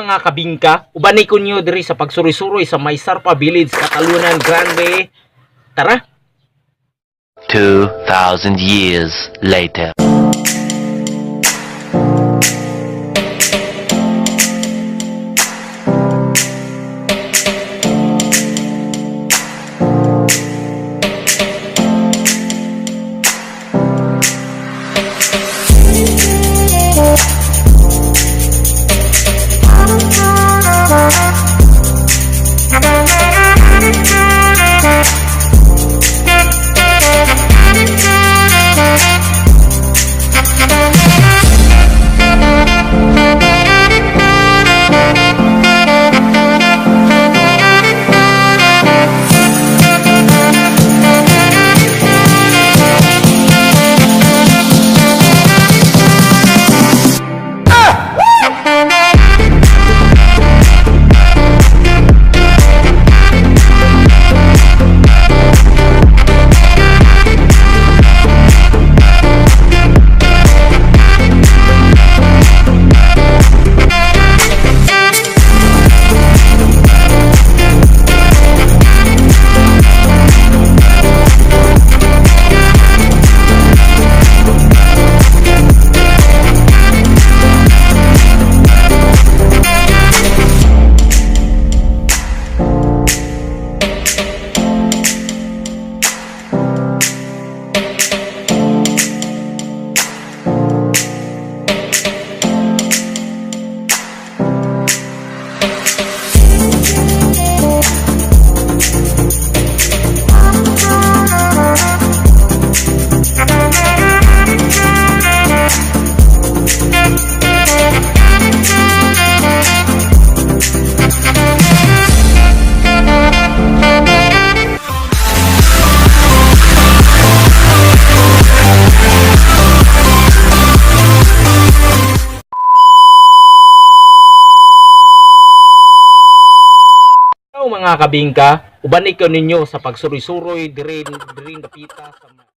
Mga kabingka, uban ko niyo diri sa pagsuroy-suroy sa Maysarpa Village, Catalunan Grande. Tara! 2,000 years later. Hello mga kabingka, uban ko ninyo sa pagsuroy-suroy diri diri dapita sa